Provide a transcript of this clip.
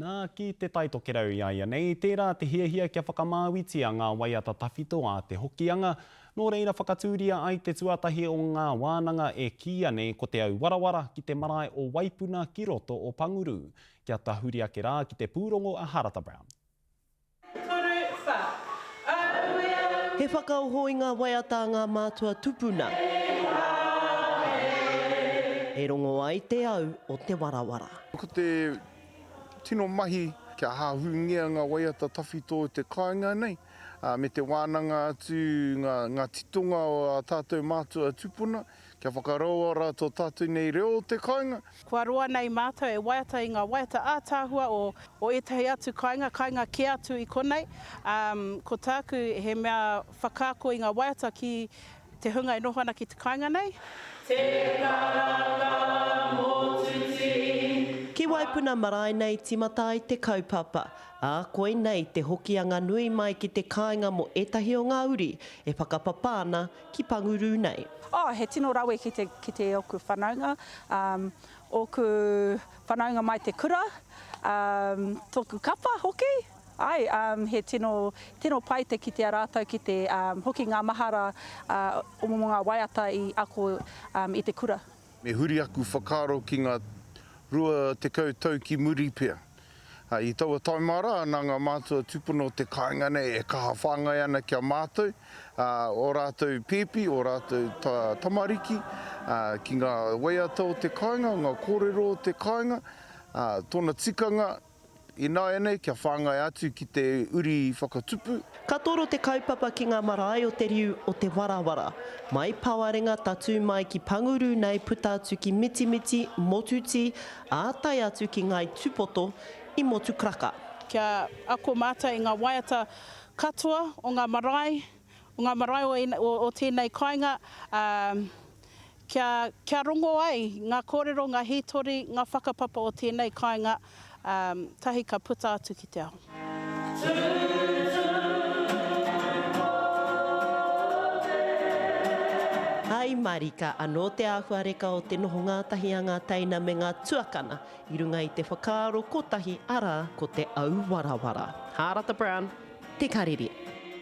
Nā, ki Te Tai Tokerau i a ia nei, tērā te hiahia kia whakamāuitia ngā waiata tawhito a Te Hokianga, nō reira whakatūria ai te tuatahi o ngā wānanga e kīia nei ko Te Au Warawara ki te marae o Waipuna ki roto o Panguru. Kia tahuri ake rā ki te pūrongo a Harata Brown. He whakaoho i ngā waiata a ngā mātua tupuna. E rongo ai te au o te warawara. Ko te tino mahi kia hahūngia ngā waiata tawhito o te kāinga nei, me te wānanga atu ngā titonga o ā tātou mātua tupuna, Kia whakarauora tō tātou nei reo o te kāinga. Kua roa nei mātou e waiata i ngā waiata ātaahua o o ētahi atu kāinga, kāinga kē atu i konei, ā, ko tāku he mea whakaako i ngā waiata ki te hunga e noho ana ki te kāinga nei. Te karanga motuti. Ki Waipuna marae nei timata ai te kaupapa, ā, koinei te hokianga nui mai ki te kāinga mō ētahi o ngā uri e whakapapa ana ki Pangurū nei. Oh, he tino rawe ki te, ki te oku whanaunga, um, oku whanaunga mai te kura, um, toku kapa hoki, ai, um, he tino, tino pai te kitea ratou ki te, um, hoki nga mahara, uh, mo nga waiata i ako, um, i te kura. Me huri aku whakaaro ki nga 20 tau ki muri pea. I taua taima rā, nā ngā mātua tūpuna o te kāinga nei e kaha whāngai ana ki a mātou, ō rātou pēpi, ō rātou tamariki, ki ngā waiata o te kāinga, ngā kōrero o te kāinga, tōna tikanga ināianei kia whāngai atu ki te uri whakatupu. Ka toro te kaupapa ki ngā marae o te riu o Te Warawara. Mai Pawarenga tatū mai ki Panguru nei puta atu ki Mitimiti, Motuti, ā tae atu ki Ngāi Tupoto i Motukraka. Kia ako mātou i ngā waiata katoa o ngā marae, o ngā marae o, o tēnei kāinga, ā, kia, kia rongo ai ngā kōrero, ngā hītori, ngā whakapapa o tēnei kāinga, ā, tahi ka puta atu ki te ao. Ai marika anō te āhuareka o te noho ngātahi a ngā teina me ngā tuakana i runga i te whakaaro kotahi arā ko te au warawara. Hārata Brown, Te Karere.